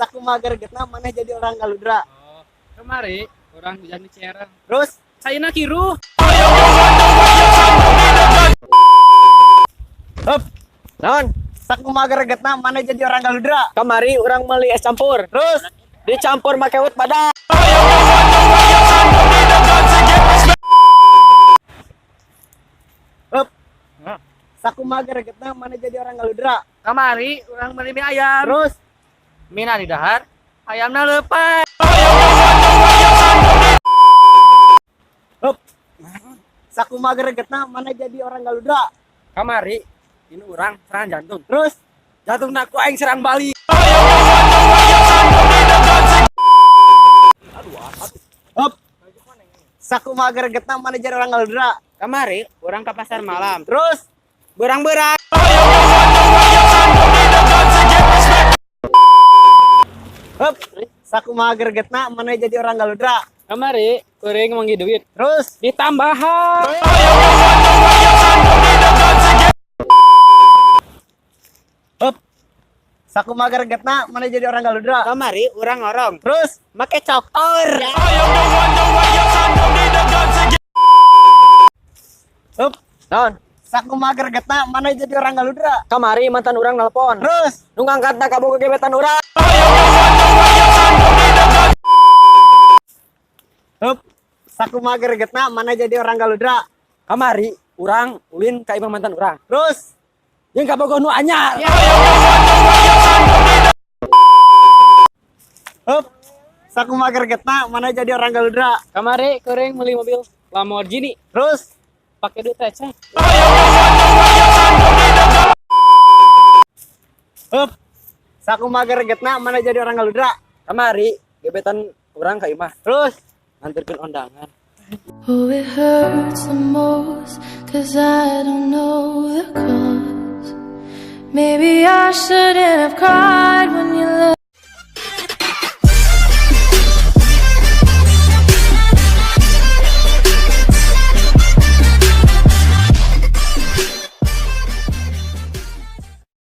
Sakumaha gregetna maneh jadi orang Galudra? Oh, kamari urang hujan di Ciherang. Terus? Caina kiruh. Hup. Naon? Sakumaha gregetna maneh jadi orang Galudra? Kamari urang meuli es campur. Terus? Dicampur make wet badak. Hup. Sakumaha gregetna maneh jadi orang Galudra? Kamari urang meuli mie ayam. Terus? Mina di dahar, ayamna leupas. Hup. Sakumaha gregetna maneh jadi orang Galudra? Kamari ini urang serang jantung. Terus? Jantung ku aing serang balik. Hup. Sakumaha gregetna maneh jadi orang Galudra? Kamari urang ke pasar malam. Terus? Berang-berang. Hup. Sakumaha gregetna maneh jadi orang Galudra? Kamari kuring manggih duit. Terus? Ditambahan. Hup. Sakumaha gregetna maneh jadi orang Galudra? Kamari urang ngorong. Terus? Make cokor. Hup. Naon? Sakumaha gregetna maneh jadi orang Galudra? Kamari mantan urang nelpon. Terus? Nu ngangkatna kabogoh gebetan urang. Hup. Sakumaha gregetna maneh jadi orang Galudra? Kamari urang ulin ka imah mantan urang. Terus? Jeung kabogoh nu anyar. Hup. Sakumaha gregetna maneh jadi orang Galudra? Kamari kuring meuli mobil Lamborghini. Terus? Pakai duit receh. Hup. Sakumaha gregetna maneh jadi orang Galudra? Kamari gebetan urang ka imah. Terus? Nganterkeun undangan. Oh, it hurts the most, 'cause I don't know the cause. Maybe I shouldn't have cried when you left.